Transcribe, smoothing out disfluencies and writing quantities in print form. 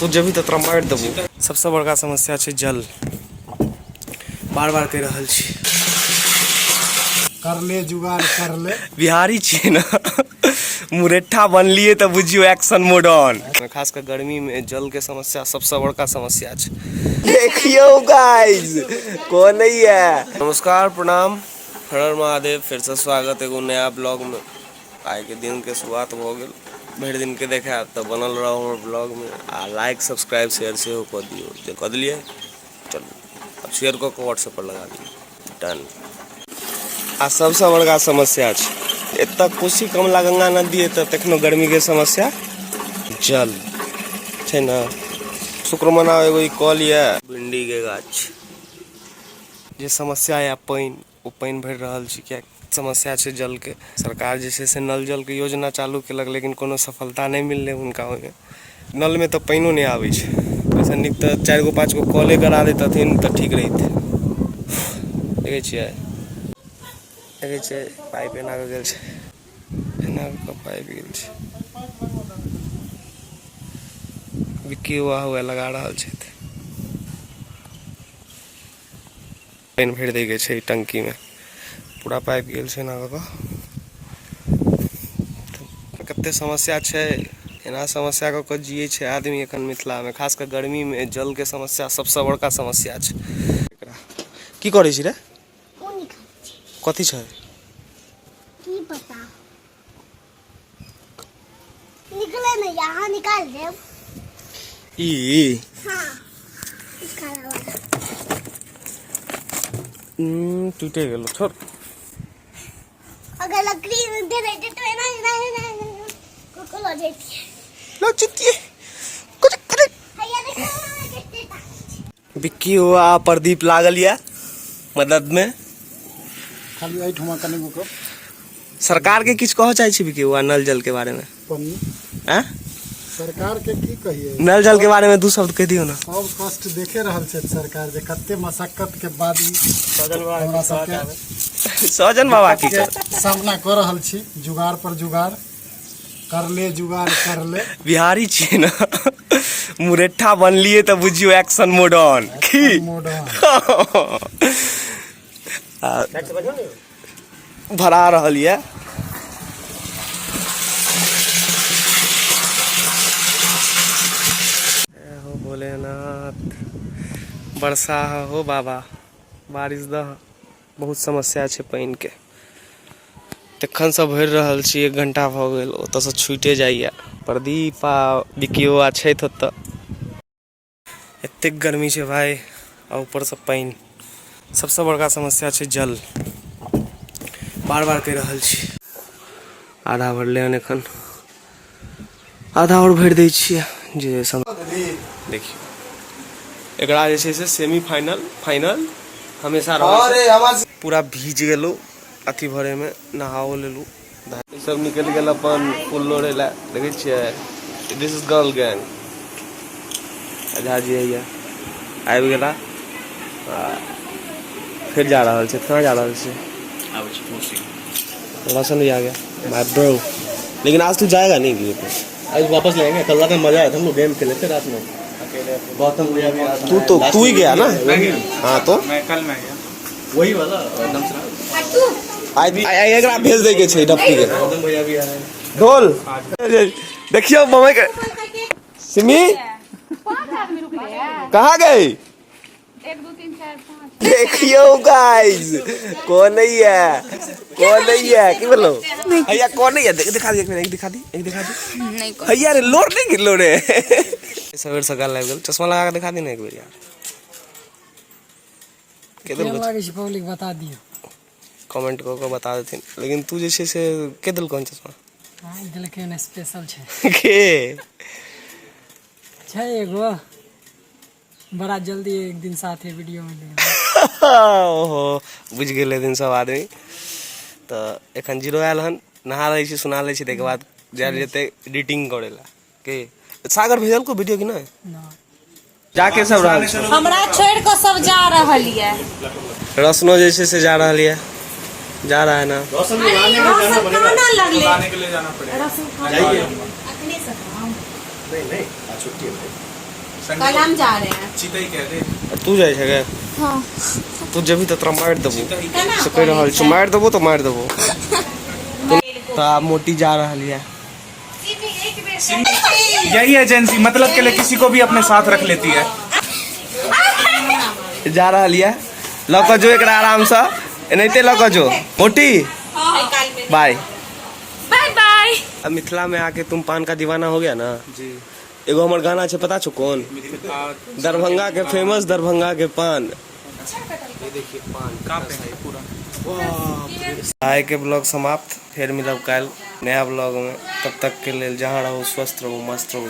तू जेबही तऽ तोरा मारि देबौ। सबसँ बड़का समस्या छै जल। बार बार कहि रहल छी। कर ले जुगाड़ कर ले। बिहारी छियै ने, मुरेठा बनलियै तऽ बुझियौ एक्शन मोड ऑन। खास कऽ गर्मी में जल के समस्या सबसँ बड़का समस्या छै। देखियौ गाइस कोन है। नमस्कार, प्रणाम, हर हर महादेव। फेरसँ स्वागत एगो नया ब्लॉग में। आइ के दिन के शुरुआत भऽ गेल। भरि दिन के देखायब तऽ बनल रहू हमर ब्लॉग में आ लाइक सब्सक्राइब शेयर सेहो कऽ दियौ। जे कऽ देलियै, चलू आब शेयर कऽ कऽ व्हाट्सएप पर लगा दियौ। डन। आ सबसँ बड़का समस्या छै एतऽ कोसी कमला गंगा नदी एतऽ तखनो गर्मी के समस्या जल छै ने। शुक्र मनाउ एगो ई कल यऽ भिंडी के गाछ। जे समस्या यऽ पानि, ओ पानि भरि रहल छी, किएक समस्या छै जलके। सरकार जे छै से नल जलके योजना चालू केलक, लेकिन कोनो सफलता नहि मिललै हुनका ओहिमे। नलमे तऽ पानिओ नहि आबै छै। ओहिसँ नीक तऽ 4 गो 5 गो कले गड़ा दैतथिन तऽ ठीक रहितै। देखै छियै, देखै छियै, पाइप एना कऽ गेल छै, एना कऽ पाइप गेल छै। विक्की हुआ हुआ लगा रहल छथि। पानि भरि दै के छै टंकी में, पूरा पाइप गेल छै एना कऽ कऽ। कते समस्या छै, एना समस्या कऽ कऽ जियै छै आदमी एखन मिथिलामे। खास कऽ गर्मीमे जलके समस्या सबसँ बड़का समस्या छै। एकरा की करै छी रे? ओ निकालै छी। कथी छै? की पता, निकले नहीं, यहाँ निकाल देब। ई हाँ, ई काला वाला। टूटे गेलो, छोड़। अगर लकड़ी दे देते तो एना एना एना एना कुकुल हो जाती है। लो चितिए कुछ करे। हैया देखो कितने ताकत। विक्की हुआ, प्रदीप लागल या मदद में। खाली एहिठुमा कनि गो। सरकार के किछु कहऽ चाहै छी विक्की हुआ नल जल के बारे में? पन्नी। आँ? सरकार के की कहिए? नल जल के बारे में दू शब्द कहि दियौ ने। सब कष्ट देखे रहल छै सरकार जे कते मशक्कत के बाद ई हमरा सबके सजन बाबा की के सामना कऽ रहल छी। जुगाड़ पर जुगाड़, कर ले जुगाड़ कर ले। बिहारी छियै ने, मुरेठा बनलियै तऽ बुझियौ एक्शन मोड ऑन। की मोड ऑन। आ, भरा रहल यऽ। हो भोलेनाथ, वर्षा हो बाबा, बारिश दह। बहुत समस्या छै पानिके। तखनसँ भरि रहल छी, 1 घंटा भऽ गेल। ओतऽसँ छूटे जाइए। प्रदीप आ विकियो आ छथि ओतऽ। एतेक गर्मी छै भाय आ ऊपरसँ पानि। सबसँ बड़का समस्या छै जल। बार बार कहि रहल छी। आधा भरलै हन एखन, आधा आओर भरि दै छियै। जे देखियौ, एकरा जे छै से सेमी फाइनल फाइनल हमेशा रहै छै। पूरा भीज गेलहुँ अथी भरैमे, नहाओ लेलहुँ। ई सब निकलि गेल अपन फूल लोढ़ै लए। देखै छियै, दिस is girl gang. Jha ji हैया आबि गेला आ फिर जा रहल छै। कहाँ जा रहल छै? आबै छी मौसी। रोशन भी आ गया, माय ब्रो। लेकिन आज तू जाएगा नहीं गिर पे? आज वापस लेंगे। कल रात में मजा आया था, हम लोग गेम खेले थे रात में अकेले। गौतम भैया भी आया था। तू तो तू ही गया ना? मैं गया। हाँ तो मैं कल मैं गया, वही वाला एकदम से। आइ आइ एकरा भेज दै के छै डप्पी के। गौतम भैया भी आए। ढोल देखियौ बम्बई के। सिमी कहाँ गई? 1 2 3 4 5। देखियौ गाइस, कौन है, कौन है? की बोलो भैया, कौन है? देख, दिखा दी एक मिनट, एक दिखा दी, एक दिखा दी। नहीं। भैया रे, लोड नहीं गिरलो रे। सवेर सकाल लागि गेल। चश्मा लगा के दिखा दी ना एक बेर यार। के देलको? लागै छै पब्लिक बता दियौ। कमेंट कऽ कऽ बता देथिन। लेकिन तू जे छै से के देलको हन चश्मा? हाँ, देलकै हन, स्पेशल छै। के छै एगो, बड़ा जल्दी एक दिन साथे वीडियो में देबै। ओहो, बुझि गेल दिन सब आदमी। तऽ एखन जीरो आयल हन, नहा लै छी, सुना लै छी, ताहिके बाद जायल जेतै एडिटिंग करै लए। के सागर भेजलको वीडियो कि नहि? नहि। जाके सब रहल छै। हमरा छोड़ि कऽ सब जा रहल ये। रोशनो जे छै से जा रहल ये, जा रहा है ना? रोशन को लाने के जाना रोशन पड़ेगा। कानऽ लगलै। लाने के लिए जाना पड़ेगा। रोशन कानऽ जाइए। अखने से काम। नहीं नहीं, आज छुट्टी है भाई। कल हम जा रहे हैं। चितई कह दे। तू जाइ छै गे? हाँ। तू जेबही तऽ तोरा मारि देबो। केना से कहि रहल छी, मारि देबो तऽ मारि देबो। तऽ आब मोटी जा रहल यऽ। यही एजेंसी मतलब के लिए किसी को भी अपने साथ रख लेती है। जा रहल यऽ, लऽ कऽ जो एकरा आरामसँ, एनाहिते लऽ कऽ जो। मोटी, बाय। Bye bye. अब मिथिला में आके तुम पान का दीवाना हो गया ना? जी। एगो हमर गाना छै, पता छौ कोन? दरभंगा के फेमस दरभंगा के पान। ये देखिए पान। कहाँ पे है पूरा? आय के ब्लॉग समाप्त, फिर मिलब काल्हि नया ब्लॉग में। तब तक के लेल जहाँ रहू स्वस्थ रहू, मस्त रहू।